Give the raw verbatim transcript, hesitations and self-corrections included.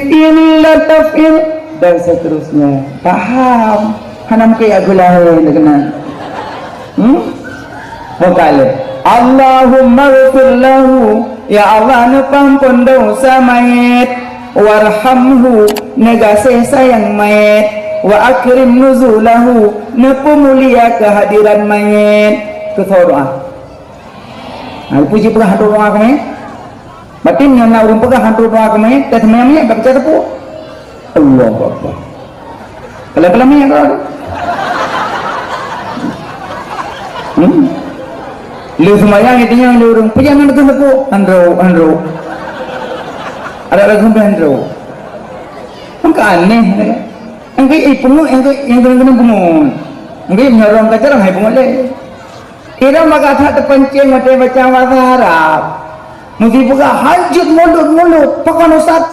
Inilah taf'il dan seterusnya. Paham? Hana mungkin aku lahir kena. Hmm? Bukan. Allahumma ghfir lahu, ya Allah, neupeuampon dosa mayét, warhamhu, neugaséh sayang mayét, wa akrim nuzulahu, neupeumulia kehadiran mayét. Keu soe doa? Ha, puji peugah hantu doa kami. Batin nyang na ureuëng peugah hantu doa kami, teuh semayang mayét, tak pecah tepuk. Allahu Akbar. Kalau-kalau mayét kalau tu. Hmm? Lé seumayang itu nyang lé ureuëng, pejangan dekat tepuk. Hantu, hantu. Ada lagu sampai hantu. Maka aneh. Yang ke, eh, pungut, yang ke, yang kena-kena pungut. Mungkin nyorong ke jalan, hai pungut leh. Irong bak that teupancing watée baca bahasa Arab. Mesti peugah hanjeuet mulut-mulut, pakon ustaz.